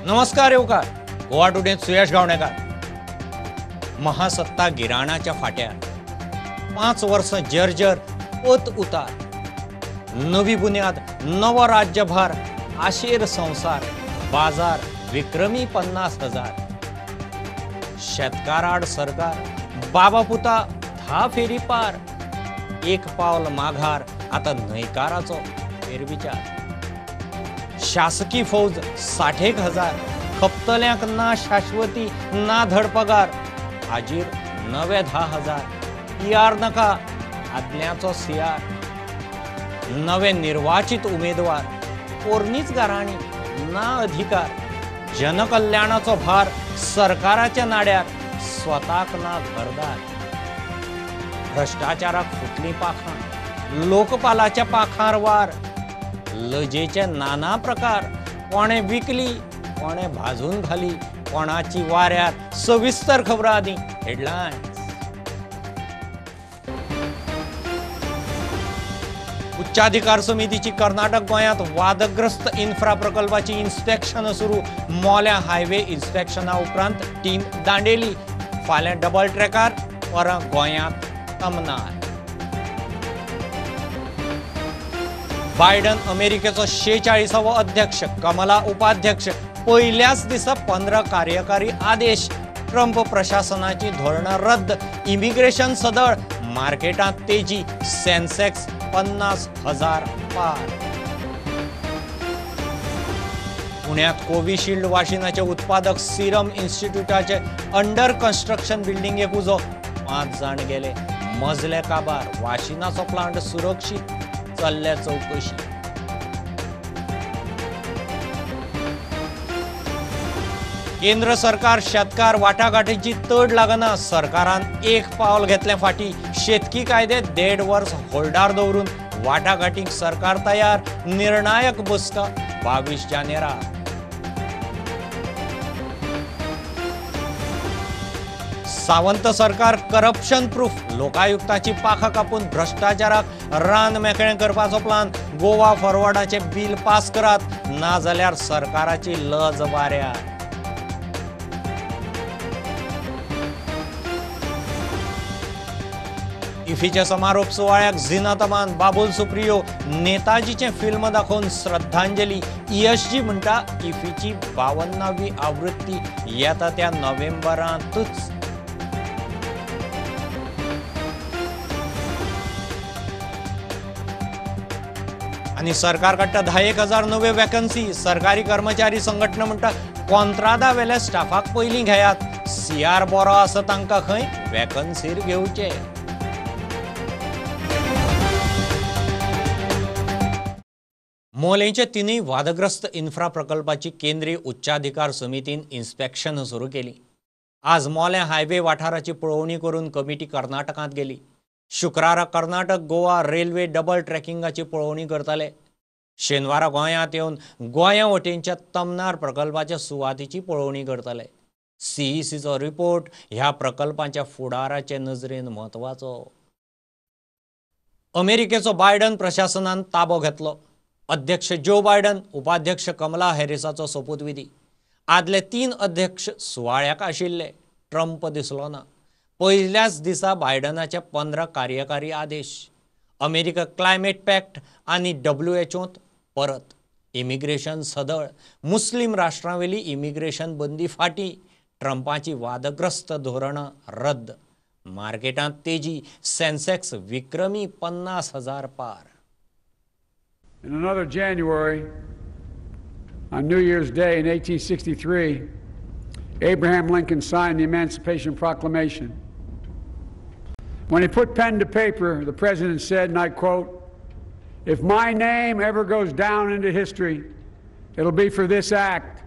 नमस्कार येवकार गोवा टुडेंत सुयश गावणेकार. महासत्ता गिराणाच्या फाट्यार 5 वर्सां जर्जर पत उतार, नवी बुन्याद नवो राज्यभार, आशेर संवसार, बाजार विक्रमी 50,000, शेतकाराड सरकार, बाबा पुता 10 फेरी पार, एक पावल माघार आता न्हयकाराचो फेरविचार, शासकी फौज 60,000, खपतल्यांक ना शाश्वती ना धड पगार, हाजीर नवे 10,000, पीआर नाका आदल्याचो सीआर, नवे निर्वाचित उमेदवार, पोरणीच गाराणी ना अधिकार, जनकल्याणाचो भार सरकाराच्या नाड्यार, स्वताक ना घरदार, भ्रष्टाचाराक फुटली पाखां, लोकपालाच्या पाखार वार, लजेचे नाना प्रकार, कोणे विकली कोणे भाजून घाली, कोणाची वाऱ्यार. सविस्तर खबर आदी हेडलायन्स. उच्चाधिकार समितीची कर्नाटक गोंयांत वादग्रस्त इन्फ्रा प्रकल्पाची इन्स्पेक्शन सुरू. मोल्या हायवे इन्स्पेक्शना उपरांत टीम दांडेली. फाल्यां डबल ट्रॅकार, परां गोंयांत तमनार. बायडन अमेरिकेचो 46वो अध्यक्ष, कमला उपाध्यक्ष. पयल्याच दिसा 15 कार्यकारी आदेश. ट्रम्प प्रशासनाची धोरणां रद्द. इमिग्रेशन सदळ. मार्केटांत तेजी. सेन्सेक्स 50,000 पार. पुण्यात कोविशिल्ड वाशिनाचे उत्पादक सिरम इन्स्टिट्यूटाचे अंडर कन्स्ट्रक्शन बिल्डिंगेक उजो. 5 जाण गेले. मजले काबार. वाशिनाचो प्लांट सुरक्षीत. चल्ल्या चौकशी. केंद्र सरकार शेतकार वाटाघाटीची तड लागना. सरकारान एक पावल घेतलें फाटी. शेतकी कायदे 1.5 वर्स होल्डार दवरून वाटाघाटीक सरकार तयार. निर्णायक बसका 22 जानेराक. सावंत सरकार करप्शन प्रूफ. लोकायुक्ताची पाखां कापून भ्रष्टाचाराक रान मेकळें करपाचो प्लान. गोवा फॉरवर्डाचें बील पास करात, ना जाल्यार सरकाराची लज वाऱ्यार. इफीच्या समारोप सुवाळ्याक झिनत अमान, बाबुल सुप्रियो, नेताजीचें फिल्म दाखोवन श्रद्धांजली. ईएसजी म्हणटा इफीची 52वी आवृत्ती येता त्या नोव्हेंबरांतूच. आनी सरकार काडटा 10,000 नव्यो वॅकन्सी. सरकारी कर्मचारी संघटना म्हणटा कॉन्त्रादा वेल्या स्टाफाक पयलीं घेयात. सीआर बरो आसा तांकां खंय वॅकन्सीर घेवचे. मोलेंच्या 3 वादग्रस्त इन्फ्रा प्रकल्पाची केंद्रीय उच्चाधिकार समितीन इन्स्पेक्शन सुरू केली. आज मोलें हायवे वाठाराची पळोवणी करून कमिटी कर्नाटकांत गेली. शुक्रारा कर्नाटक गोवा रेल्वे डबल ट्रॅकिंगाची पळोवणी करतले. शेनवारा गोंयांत येवन गोंया वटेनच्या तमनार प्रकल्पाच्या सुवातीची पळोवणी करतले. सीईसीचो रिपोर्ट ह्या प्रकल्पांच्या फुडाराचे नजरेन म्हत्वाचो. अमेरिकेचो बायडन प्रशासनान ताबो घेतलो. अध्यक्ष जो बायडन, उपाध्यक्ष कमला हॅरिसाचो सोपूतविधी. आदले 3 अध्यक्ष सुवाळ्याक आशिल्ले. ट्रम्प दिसलो ना. पयल्याच दिसा बायडनाचे 15 कार्यकारी आदेश. अमेरिका क्लायमेट पॅक्ट आनी डब्ल्यूएचओंत परत. इमिग्रेशन सदळ. मुस्लीम राष्ट्रांवेली इमिग्रेशन बंदी फाटी. ट्रम्पाची वादग्रस्त धोरणां रद्द. मार्केटांत तेजी. सेन्सेक्स विक्रमी 50,000 पार. In another January, on New Year's Day in 1863, Abraham Lincoln signed the Emancipation Proclamation. When he put pen to paper, the president said, and I quote, "If my name ever goes down into history, it'll be for this act,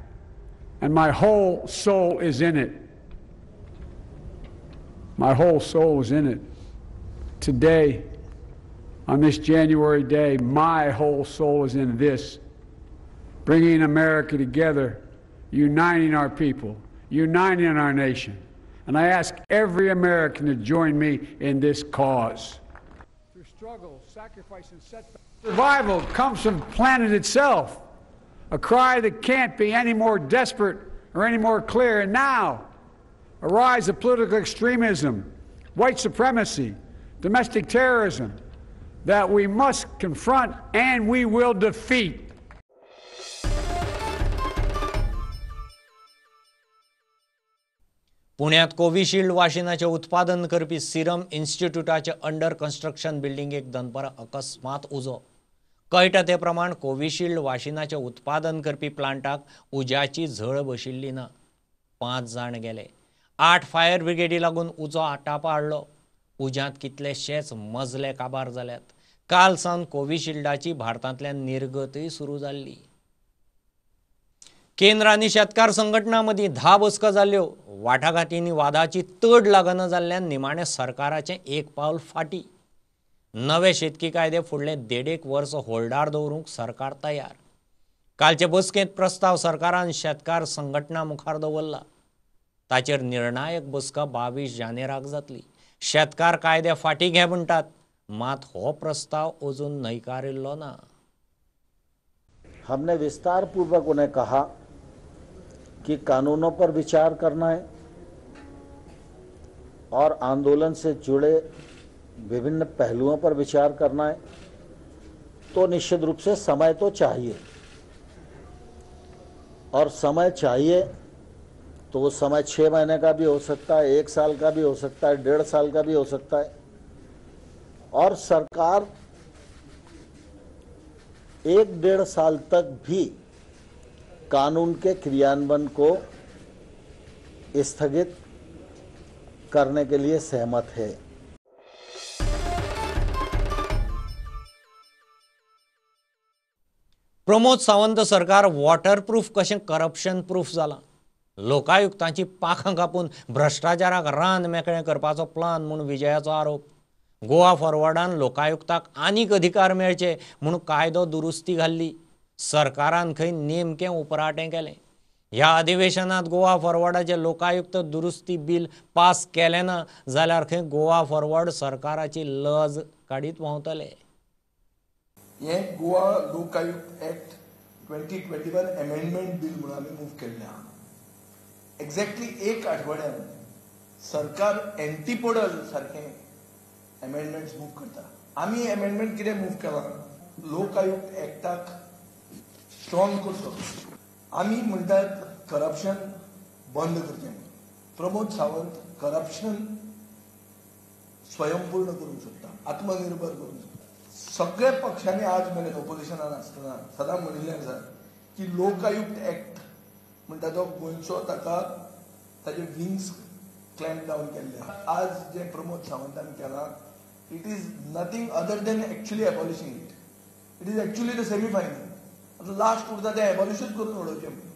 and my whole soul is in it." My whole soul is in it. Today, on this January day, my whole soul is in this, bringing America together, uniting our people, uniting our nation. And I ask every American to join me in this cause. Through struggle, sacrifice, and setback, survival comes from the planet itself. A cry that can't be any more desperate or any more clear. And now, a rise of political extremism, white supremacy, domestic terrorism that we must confront and we will defeat. पुण्यात Covishield वाशिनाचें उत्पादन करपी Siram इन्स्टिट्यूटाचे under construction बिल्डिंगेक दनपारां अकस्मात उजो. कळटा ते प्रमाण Covishield वाशिनाचें उत्पादन करपी प्लांटाक उज्याची झळ बशिल्ली ना. 5 जाण गेले. 8 फायर ब्रिगेडी लागून उजो आटापा हाडलो. उज्यांत कितलेशेच मजले काबार जाल्यात. काल सावन कोविशिल्डाची भारतांतल्यान निर्गतय सुरू जाल्ली. केंद्र आनी शेतकार संघटना मदीं 10 बसका जाल्यो. वाटाघाटींनी वादाची तड लागना जाल्ल्यान निमाणें सरकाराचें एक पावल फाटी. नवे शेतकी कायदे फुडले 1.5 वर्स होल्डार दवरूंक सरकार तयार. कालचे बसकेंत प्रस्ताव सरकारान शेतकार संघटना मुखार दवरला. ताचेर निर्णायक बसका 22 जानेराक जातली. शेतकार कायदे फाटी घे म्हणटात, मात हो प्रस्ताव अजून न्हयकारिल्लो ना. हमने विस्तारपूर्वक उन्हें कहा कि कानूनों पर विचार करना है और आंदोलन से जुड़े विभिन्न पहलुओं पर विचार करना है, तो निश्चित रूप से समय तो चाहिए, और समय चाहिए तो वो समय 6 महीने का भी हो सकता है, 1 साल का भी हो सकता है, 1.5 साल का भी हो सकता है। और सरकार 1-1.5 साल तक भी कानून के क्रियान्वयन को स्थगित करने के लिए सहमत है। प्रमोद सावंत सरकार वॉटरप्रूफ कशें करप्शन प्रूफ जालां. लोकायुक्तांची पाखां कापून भ्रश्टाचाराक रान मेकळें करपाचो प्लान म्हूण विजयाचो आरोप. गोवा फॉरवर्डान लोकायुक्ताक आनीक अधिकार मेळचे म्हूण कायदो दुरुस्ती घाल्ली. सरकारान खंय नेमकें उपराटें केलें. ह्या अधिवेशनात गोवा फॉरवर्डाचे लोकायुक्त दुरुस्ती बिल पास केलें ना जाल्यार खंय गोवा फॉरवर्ड सरकाराची लज काडीत व्हांवतले. हे Goa Lokayukta act 2021 amendment bill म्हणून आमी मूव केल्लें आहा. एक्झॅक्टली एक आठवड्यान सरकार एंटीपोडल सारकें एमेंडमेंट्स मूव करता. आमी एमेंडमेंट कितें मूव केलां, लोकायुक्त एक्टाक स्ट्रॉंग करचो. आमी म्हणटात करप्शन बंद करचें. प्रमोद सावंत करप्शन स्वयंपूर्ण करूंक सोदता, आत्मनिर्भर करूंक सोदता. सगळे पक्षांनी आज मेरेन ओपोजिशनान आसतना सदां म्हणिल्लें आसा की लोकायुक्त एक्ट म्हणटा तो गोंयचो, ताका ताजे विंग्स क्लॅम्प डावन केल्ले. आज जे प्रमोद सावंतान केलां, it is nothing other than actually abolishing it. It is actually the semi final. आतां लास्ट उरता तें एबॉलिशूच करून उडोवचें म्हणून.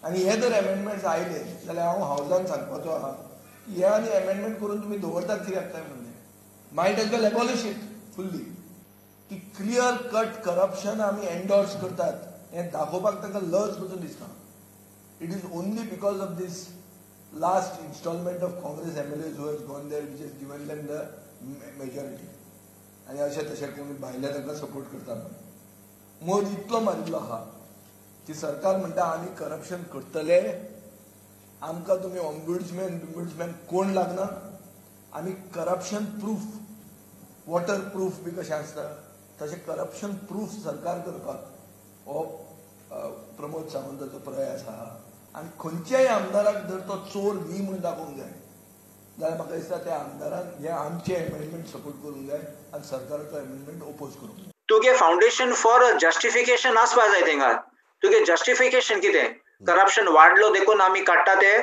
आनी हे जर एमेंडमेंट्स आयले जाल्यार हांव हावजान सांगपाचो आहा की हे आनी एमेंडमेंट करून तुमी दवरतात कित्याक काय म्हणलें. Might as well abolish it fully. की क्लियर कट करप्शन आमी एन्डोर्स करतात हें दाखोवपाक तांकां लज पसून दिसना. It is only because of this last installment of Congress MLAs who has gone there, which has given them the majority. आनी अशें तशें कोण भायले तांकां सपोर्ट करता म्हणून मोद इतलो मारिल्लो आहा की सरकार म्हणटा आमी करप्शन करतले, आमकां तुमी ऑम्बुड्समॅन बिम्बुड्समॅन कोण लागना, आमी करप्शन प्रूफ वॉटर प्रूफ बी कशें आसता तशें करप्शन प्रूफ सरकार करपाक हो प्रमोद सावंताचो प्रयास आहा. आनी खंयच्याय आमदाराक जर तो चोर न्ही म्हूण दाखोवंक जाय जाल्यार म्हाका दिसता त्या आमदारान हे आमचे एमेंडमेंट सपोर्ट करूंक जाय आनी सरकाराचो एमेंडमेंट ओपोज करूंक जाय. तुगे फावंडेशन फॉर जस्टिफिकेशन आसपा जाय थिंगा. तुगे जस्टिफिकेशन कितें, करप्शन वाडलो देखून आमी काडटा ते,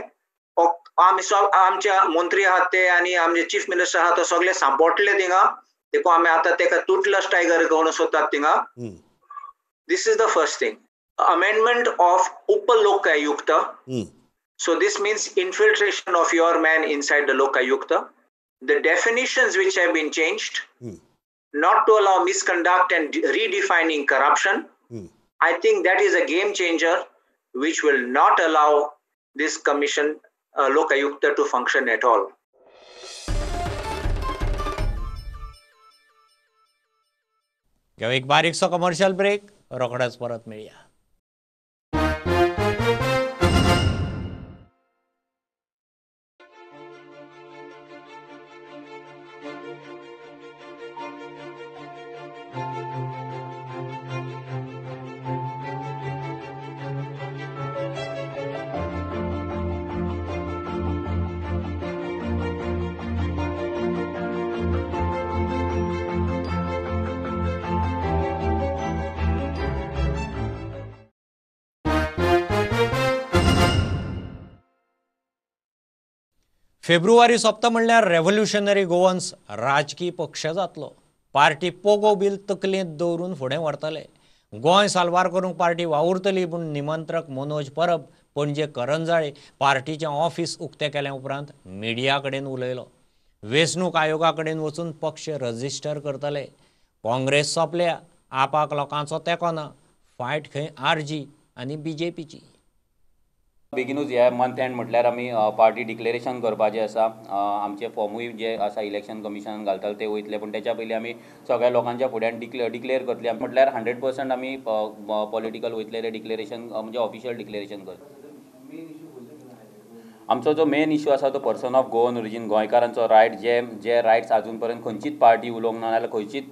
आमी आमचे मंत्री आहात ते आनी आमचे चीफ मिनिस्टर आहा तो सगळे सांपोटले थिंगा, देखून आमी आतां तेका तुटलस टायगर करूंक सोदतात थिंगा. This is the first thing. Amendment of Upa Lokayukta. So this means infiltration of your man inside the Lokayukta. The definitions which have been changed, not to allow misconduct and redefining corruption. I think that is a game changer which will not allow this commission, Lokayukta, to function at all. एक बारीकसो commercial break, रोखडेच परत मेळया. फेब्रुवारी सोंपता म्हणल्यार revolutionary Goans राजकी पक्ष जातलो. पार्टी पोगो बील तकलेंत दवरून फुडें व्हरतले. गोंय साल्वार करूंक पार्टी वावुरतली पूण निमंत्रक मनोज परब पणजे करंजाळे पार्टीचें ऑफिस उक्तें केल्या उपरांत मिडिया कडेन उलयलो. वेंचणूक आयोगा कडेन वचून पक्ष रजिस्टर करतले. काँग्रेस सोंपल्या, आपाक लोकांचो तेंको ना. फायट खंय आरजी आनी बीजेपीची. बेगिनूच ह्या मंथ एंड म्हटल्यार आमी पार्टी डिक्लेरेशन करपाचें आसा. आमचे फॉर्मूय जे आसा इलेक्शन कमिशनान घालतले ते वयतले, पूण तेच्या पयलीं आमी सगळ्या लोकांच्या फुड्यान डिक्लेर करतले. म्हटल्यार 100% आमी पॉलिटिकल वयतले ते डिक्लेरेशन म्हणजे ऑफिशियल डिक्लेरेशन करतले. आमचो जो मेन इश्यू आसा तो पर्सन ऑफ गोवन ओरिजीन, गोंयकारांचो रायट, जे जे रायट्स आजून पर्यंत खंयचीच पार्टी उलोवंक ना, नाजाल्यार खंयचीच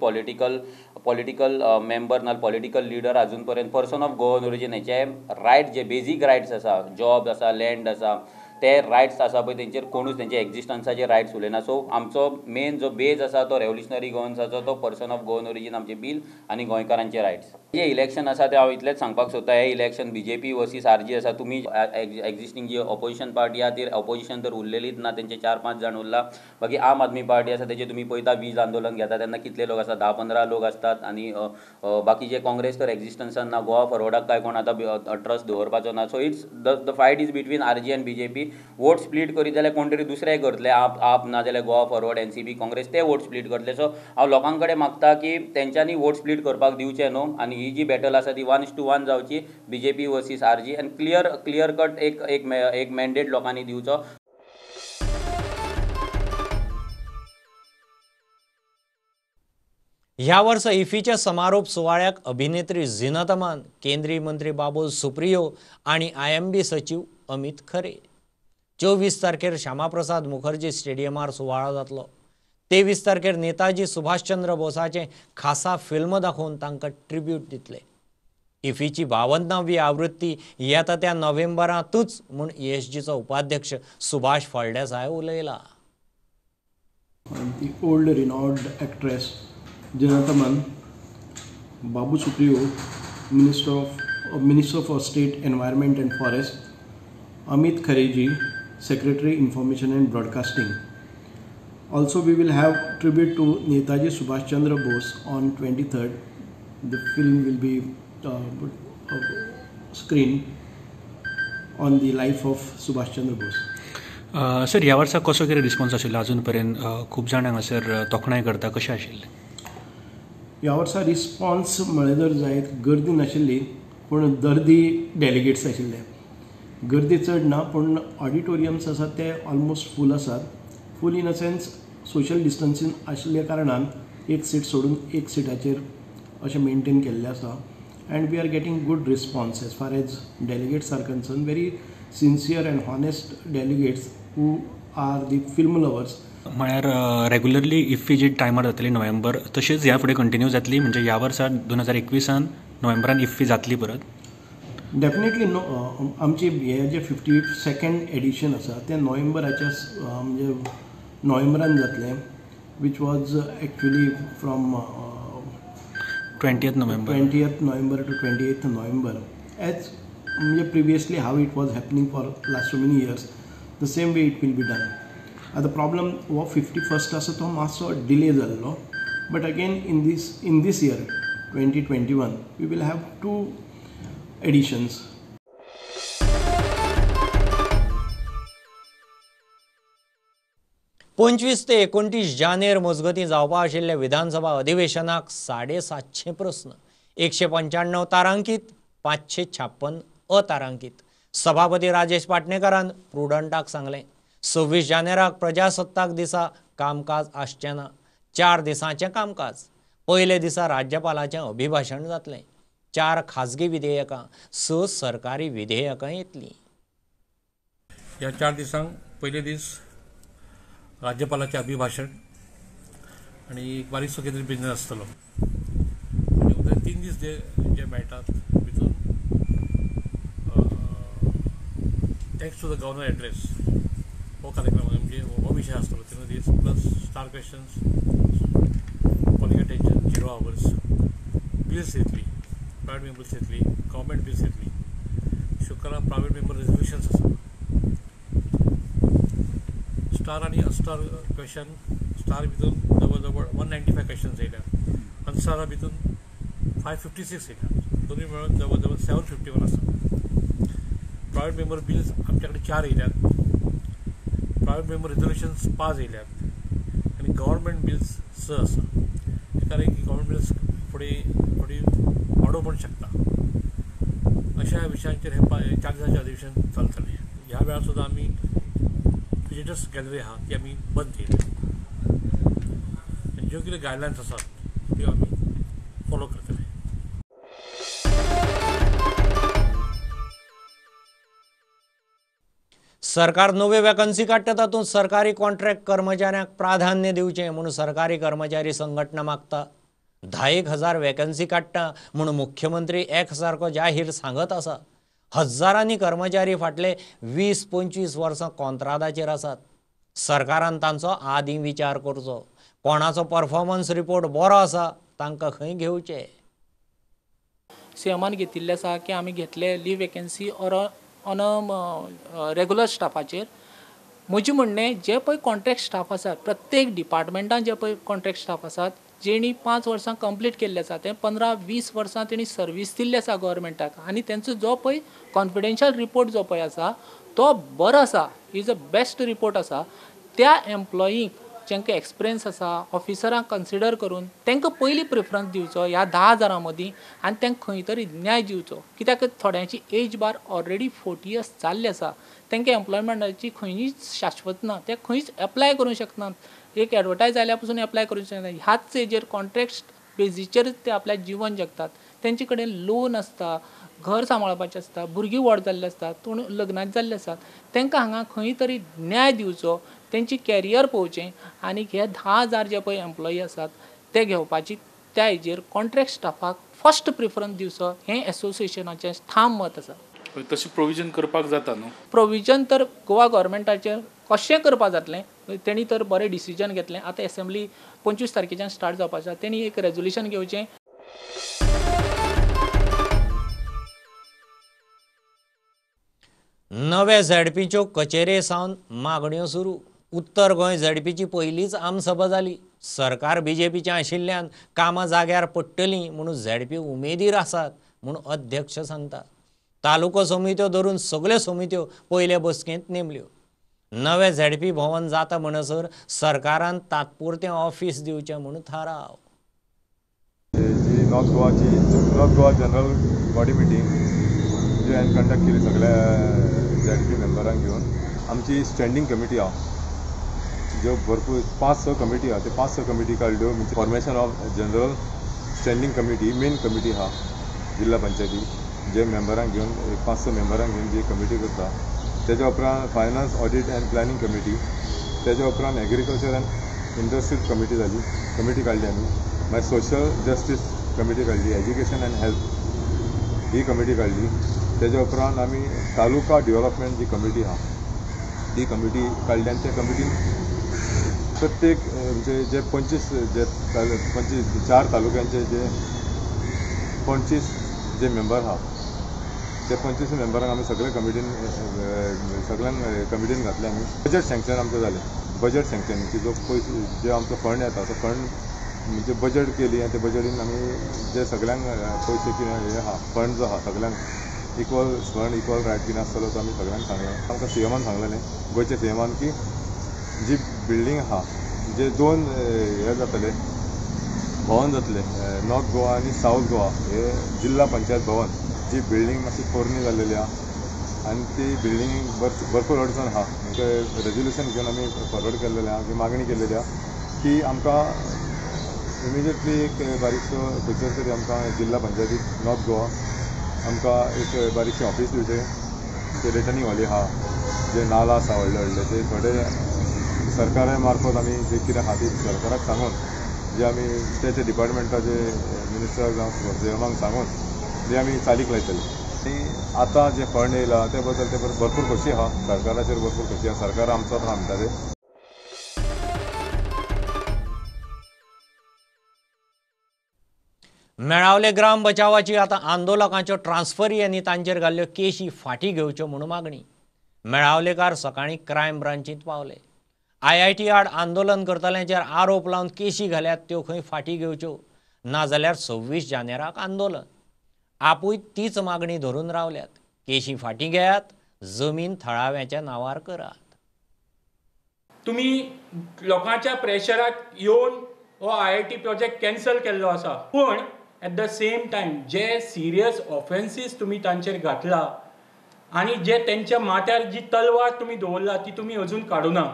पॉलिटिकल मेंबर ना पॉलिटिकल लिडर आजून पर्यंत पर्सन ऑफ गोवन ओरिजीन हेचे रायट जे बेजीक रायट्स आसा, जॉब आसा, लँड आसा, ते रायट्स आसा पळय तेंचेर कोणूच तेंचे एक्जिस्टन्साचे रायट्स उलयना. सो आमचो मेन जो बेज आसा तो रेव्होल्युशनरी गोवन्साचो तो पर्सन ऑफ गोवन ओरिजीन आमचे बील आनी गोंयकारांचे रायट्स. जे इलेक्शन आसा ते हांव इतलेंच सांगपाक सोदता, हे election BJP versus RG आसा. तुमी एक्जिस्टींग जी ऑपोजिशन पार्टी आहा ती ऑपोजिशन तर उरलेलीच ना, तेंचे 4-5 जाण उरला. बाकी आम आदमी पार्टी आसा तेजे तुमी पळयता वीज आंदोलन घेता तेन्ना कितले लोक आसा, 10-15 लोक आसतात. आनी बाकीचे काँग्रेस तर एक्जिस्टन्सान ना, गोवा फॉरवर्डाक काय कोण आतां ट्रस्ट दवरपाचो ना. So it's the fight is between RG and BJP. Vote split करीत जाल्यार कोण तरी दुसरे करतले, आप आप ना जाल्यार गोवा फॉरवर्ड, एनसीपी, काँग्रेस ते वोट स्प्लीट करतले. सो हांव लोकां कडेन मागता की तेंच्यांनी वोट स्प्लीट करपाक दिवचें न्हू आनी ही जी बॅटल आसा ती 1:1 जावची, बीजेपी वर्सीस आरजी, आनी क्लियर कट एक एक एक मॅन्डेट लोकांनी दिवचो. ह्या वर्सा इफीच्या समारोप सुवाळ्याक अभिनेत्री झिनत अमान, केंद्रीय मंत्री बाबूल सुप्रियो आनी IMB सचीव अमित खरे. 24 तारखेर श्यामाप्रसाद मुखर्जी स्टेडियमार सुवाळो जातलो. 23 तारखेर नेताजी सुभाषचंद्र बोसाचें खासा फिल्म दाखोवन तांकां ट्रिब्यूट दितले. इफीची 52वी आवृत्ती येता त्या नोव्हेंबरांतूच म्हूण ESGचो उपाध्यक्ष Subhash Phaldesai उलयला. The old renowned actress Zeenat Aman, Babul Supriyo, Minister for State Environment and Forest, Amit Khareji, Secretary Information and Broadcasting. Also we will have tribute to Netaji Subhash Chandra Bose on 23rd. The film will be screened on the life of Subhash Chandra Bose. Sir, ह्या वर्सा कसो कितें response आशिल्लो अजून पर्यंत? खूब जाण हांगासर तोखणाय करता, कशें आशिल्लें ह्या वर्सा रिस्पॉन्स? म्हळें जर जायत गर्दी नाशिल्ली पूण दर्दी डेलिगेट्स आशिल्ले. गर्दी चड ना पूण ऑडिटोरियम्स आसात ते ऑलमोस्ट फूल आसात. Full in a sense social distancing आशिल्ल्या कारणान एक सीट सोडून एक सिटाचेर अशें मेनटेन केल्लें आसा. And we are getting good response as far as delegates are concern. Very sincere and honest delegates who are the film lovers. म्हळ्यार रेगुलरली इफ्फी जी टायमार जातली नोव्हेंबर, तशीच ह्या फुडें कंटिन्यू जातली? म्हणजे ह्या वर्सा 2021 नोव्हेंबरान इफ्फी जातली परत? Definitely no. आमची हे जे 52nd edition आसा तें नोव्हेंबराच्या म्हणजे नोव्हेंबरान जातलें, which was actually from 20th November, 20th November to 28th November. As म्हणजे previously how it was happening for last so many years, the same way it will be done. आतां problem हो 51st आसा तो मातसो delay जाल्लो, but again in this year 2021 we will have 2 editions. 25 ते 29 जानेर मजगतीं जावपा आशिल्ल्या विधानसभा अधिवेशनाक 750 प्रस्न, 195 तारांकीत, 556 अतारांकीत. सभापती राजेश पाटणेकरान प्रुडंटाक सांगलें, 26 जानेराक प्रजासत्ताक दिसा कामकाज आसचें ना. 4 दिसांचें कामकाज. पयले दिसा राज्यपालाचें अभिभाशण जातलें. 4 खाजगी विधेयकां, 6 सरकारी विधेयकां येतलीं. ह्या 4 दिसांक पयले दीस राज्यपालाचें अभिभाशण आनी एक बारीकसो कितें बिजनेस आसतलो आनी उदय 3 दीस जे जे मेळटात भितून thanks to the governor address हो कार्यक्रम म्हणजे हो विशय आसतलो 3 दीस, plus star questions, calling attention, 0 hours, bills येतली, प्रायवेट मेंबर्स येतली, गव्हर्मेंट बिल्स येतली. शुक्रारा प्रायवेट मेंबर रेजोल्युशन्स आसा. स्टार आनी अस्टार क्वेश्चन, स्टार भितून जवळ जवळ 195 क्वेश्चन्स येयल्यात, अनस्टारा भितून 556 येयल्यात, दोनूय मेळून जवळ जवळ 751 आसा. प्रायवेट मेंबर बिल्स आमच्या कडेन 4 येयल्यात, प्रायवेट मेंबर रेजोल्युशन्स 5 येयल्यात आनी गव्हर्मेंट बिल्स 6 आसा. कारण की गव्हर्मेंट बिल्स फुडें थोडी वाडोवंक पण शकता. अशा विशयांचेर हे 4 दिसांचें अधिवेशन चलतलें. ह्या वेळार सुद्दां आमी विजिटर्स गॅलरी आहा ती आमी बंद केली आनी ज्यो कितें गायडलायन्स आसात त्यो आमी फॉलो करतले. सरकार नव्यो वेकन्सी काडटा तातूंत सरकारी कॉन्ट्रॅक्ट कर्मचाऱ्यांक प्राधान्य दिवचें म्हूण सरकारी कर्मचारी संघटना मागता. 10,000 वेकन्सी काडटा म्हूण मुख्यमंत्री एक सारको जाहीर सांगत आसा. हजारांनी कर्मचारी फाटले 20-25 वर्सां कॉन्त्रादाचेर आसात. सरकारान तांचो आदीं विचार करचो. कोणाचो परफॉर्मन्स रिपोर्ट बरो आसा तांकां खंय घेवचे. सीएमान घेतिल्लें आसा की आमी घेतले leave vacancy or on a regular स्टाफाचेर. म्हजें म्हणणें जे पळय कॉन्ट्रॅक्ट स्टाफ आसात प्रत्येक डिपार्टमेंटान जे पळय कॉन्ट्रॅक्ट स्टाफ आसात जेणी 5 वर्सां कंप्लीट केल्ले आसा, ते 15-20 वर्सां तेणी सर्वीस दिल्ली आसा गव्हर्मेंटाक आनी तेंचो जो पळय कॉन्फिडेन्शियल रिपोर्ट जो पळय आसा तो बरो आसा, is a best report आसा. त्या एम्प्लॉईंक जांकां एक्सपिरियन्स आसा ऑफिसरांक कन्सिडर करून तांकां पयली प्रिफरन्स दिवचो ह्या 10,000 मदीं आनी तांकां खंय तरी न्याय दिवचो. कित्याक थोड्यांची एज बार ऑलरेडी 40 इयर्स जाल्ली आसा, तांकां एम्प्लॉयमेंटाची खंयच शाश्वत ना, ते खंयच एप्लाय करूंक शकनात. एक एडवर्टायज जाल्यार पसून एप्लाय करूंक शकना. ह्याच एजेर कॉन्ट्रॅक्ट बेजीचेरच ते आपल्या जिवन जगतात. तेंचे कडेन लोन आसता, घर सांबाळपाचें आसता, भुरगीं व्हड जाल्लीं आसतात, पूण लग्नाक जाल्लीं आसतात. तांकां हांगा खंय तरी न्याय दिवचो, तेंची कॅरियर पळोवचें आनी हे 10,000 जे पळय एम्प्लॉई आसात ते घेवपाची त्या हेजेर कॉन्ट्रॅक्ट स्टाफाक फर्स्ट प्रिफरन्स दिवचो हें एसोसिएशनाचें ठाम मत आसा. तशें प्रोविजन करपाक जाता न्हू? प्रोविजन तर गोवा गव्हर्मेंटाचेर कशें करपाक जातलें, तेणी तर बरें डिसिजन घेतलें. आतां एसेंब्ली 25 तारखेच्यान स्टार्ट जावपाचें आसा, तेणी एक रेजोल्युशन घेवचें. नवे झेडपीच्यो कचेरे सावन मागण्यो सुरू. उत्तर गोंय झेडपीची पयलीच आमसभा जाली. सरकार बीजेपीचें आशिल्ल्यान कामां जाग्यार पडटलीं म्हणून झेडपी उमेदीर आसात म्हूण अध्यक्ष सांगता. तालुको समित्यो धरून सगळ्यो समित्यो पयले बसकेंत नेमल्यो. नवे झेडपी भवन जाता म्हणसर सरकारान तात्पुरतें ऑफिस दिवचें म्हूण थाराव. जी नॉर्थ गोवाची north Goa general body meeting जी हांवें कंडक्ट केली सगळ्या झेडपी मेंबरांक घेवन. आमची स्टँडींग कमिटी आहा ज्यो भरपूर 5-6 कमिटी आहा, ते 5-6 कमिटी काडल्यो. म्हणजे formation of general standing committee main committee आहा जिल्हा पंचायती जे मेंबरांक घेवन 5-6 मेंबरांक घेवन जी कमिटी करता. तेज्या उपरांत finance audit and planning committee, तेज्या उपरांत एग्रीकल्चर अँड इंडस्ट्रीज कमिटी जाली, कमिटी काडली आमी. मागीर सोशल जस्टीस कमिटी काडली, education and health he committee काडली. तेज्या उपरांत आमी तालुका डेव्हलपमेंट जी कमिटी आहा ती कमिटी काडली आनी त्या कमिटीन प्रत्येक म्हणजे जे 25 जे 4 तालुक्यांचे जे 25 जे मेंबर आहा ते 25 मेंबरांक आमी सगळे कमिटीन सगळ्यांक कमिटीन घातले. आमी बजेट सँक्शन आमचें जालें. बजेट सँक्शन की जो पयशे जे आमचो फंड येता तो फंड म्हणजे बजेट केली आनी त्या बजेटीन आमी जे सगळ्यांक पयशे कितें हे आहा फंड जो आहा सगळ्यांक इक्वल फंड इक्वल रायट कितें आसतलो तो आमी सगळ्यांक सांगलां. आमकां सीएमान सांगलेलें, गोंयच्या सीएमान, की जी बिल्डींग आहा जे 2 हे जातले भवन जातले नॉर्थ गोवा आनी सावथ गोवा हे जिल्हा पंचायत भवन जी बिल्डींग मातशी पोरणी जाल्लेली आहा आनी ती बिल्डींग भरपूर अडचण आहा. म्हणजे रेजोल्युशन घेवन आमी फॉरवर्ड केल्लेलें आहा की मागणी केल्लेली आहा की आमकां इमिजिएटली एक बारीकसो खंयसर तरी आमकां जिल्हा पंचायतीक नॉर्थ गोवा आमकां एक बारीकशें ऑफिस दिवचें. ते रिटर्निंग हॉल आहा जे नाला आसा व्हडले व्हडले ते थोडे सरकारा मार्फत आमी जे कितें आहा ती सरकाराक सांगून जे आमी ते डिपार्टमेंटाचे मिनिस्टराक जावं सीएमाक सांगून जे आमी चालीक लायतले. आनी आतां जे फंड येयला ते बद्दल ते भरपूर खोशी आहा, सरकाराचेर भरपूर खोशी आहा, सरकार आमचो आहा म्हणटा ते. मेळावले ग्राम बचावाची आतां आंदोलकांच्यो ट्रान्सफरी आनी तांचेर घाल्ल्यो केशी फाटीं घेवच्यो म्हूण मागणी. मेळावलेकार सकाळीं क्रायम ब्रांचींत पावले. आयआयटी आड आंदोलन करतल्यांचेर आरोप लावन केशी घाल्यात त्यो खंय फाटीं घेवच्यो, नाजाल्यार 26 जानेराक आंदोलन. आपूय तीच मागणी धरून रावल्यात, केशी फाटीं घेयात, जमीन थळाव्यांच्या नांवार करात. तुमी लोकांच्या प्रेशराक येवन हो आयआयटी प्रोजेक्ट कॅन्सल केल्लो आसा, पूण एट the same time जे सिरियस ऑफेन्सीस तुमी तांचेर घातला आनी जे तेंच्या माथ्यार जी तलवार तुमी दवरला ती तुमी अजून काडूना.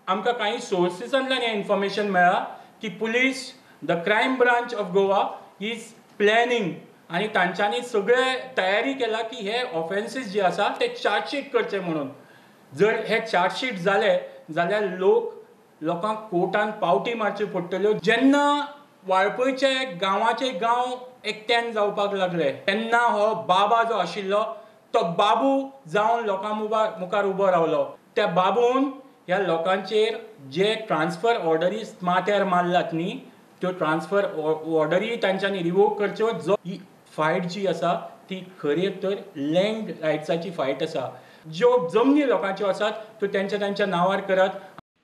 आमकां कांय सोर्सीसांतल्यान हें इन्फॉर्मेशन मेळ्ळां की police, the crime branch of Goa is planning आनी तांच्यांनी सगळे तयारी केला की हे ऑफेन्सीस जे आसा ते चार्जशीट करचे म्हणून. जर हे चार्जशीट जाले जाल्यार लोकांक कोर्टान पावटी मारच्यो पडटल्यो. जेन्ना वाळपयचे गांवाचे गांव एकट्यान जावपाक लागले तेन्ना हो बाबा जो आशिल्लो तो बाबू जावन लोकां मुखार उबो रावलो. त्या बाबून ह्या लोकांचेर जे ट्रान्सफर ऑर्डरी माथ्यार मारल्यात न्ही त्यो ट्रान्सफर ऑर्डरी तांच्यांनी रिवोक करच्यो. जो ही फायट जी आसा ती खरी तर लँड रायट्साची फायट आसा. ज्यो जमनी लोकांच्यो आसात त्यो तेंच्या तेंच्या नांवार करात.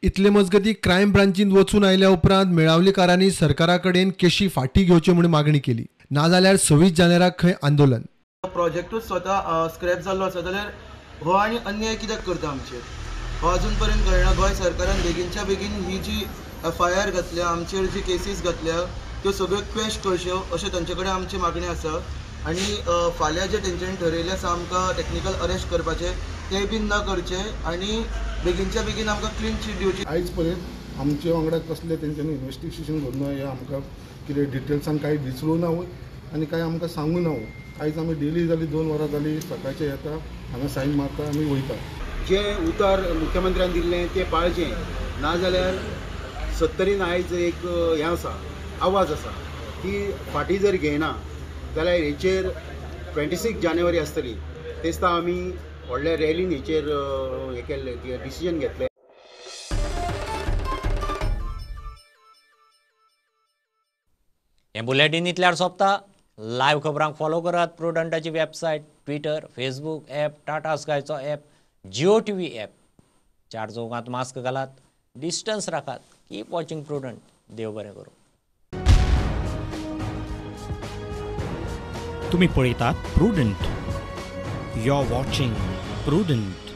इतले मजगती क्रायम ब्रांचीन वचून आयल्या उपरांत मेळावलीकारांनी सरकारा कडेन केशी फाटी घेवच्यो म्हूण मागणी केली, नाजाल्यार 26 जानेराक खंय आंदोलन. प्रोजेक्टूच स्वता स्क्रॅप जाल्लो आसा जाल्यार हो आनी अन्याय कित्याक करता आमचेर हो अजून पर्यंत कळना. गोंय सरकारान बेगीनच्या बेगीन ही जी एफआयआर घातल्या आमचेर, जी केसीस घातल्या त्यो सगळ्यो क्वेश करच्यो अशें तांचे कडेन आमची मागणी आसा. आनी फाल्यां जे तेंच्यांनी ठरयलें आसा आमकां टॅक्निकल अरेस्ट करपाचें तें बीन न करचें आनी बेगीनच्या बेगीन आमकां क्लीन चीट दिवची. आयज पर्यंत आमचे वांगडा कसलें तेंच्यांनी इन्वेस्टिगेशन करूं ना, हें आमकां कितें डिटेल्सान कांय विचारूं ना आनी कांय आमकां सांगूं ना. आयज आमी डेली जाली 2 वरां जाली सकाळचें येता हांगा सायन मारता आमी वयता. जें उतर मुख्यमंत्र्यान दिल्लें तें पाळचें, नाजाल्यार 70 आयज एक हें आसा आवाज आसा ती फाटीं जर घेयना जाल्यार हेचेर 26 जानेवारी आसतली तेस्ता आमी व्हडल्या रॅलीन हेचेर हें केल्लें डिसिजन घेतलें. हें बुलेटीन इतल्यार सोंपता. लायव्ह खबरांक फॉलो करात प्रुडंटाची website, Twitter, Facebook app, Tata स्कायचो app, Jio TV app. 4 चौगांत मास्क घालात, डिस्टन्स राखात. Keep watching Prudent. देव बरें करूं. तुम्ही पळयतात Prudent. You are watching Prudent.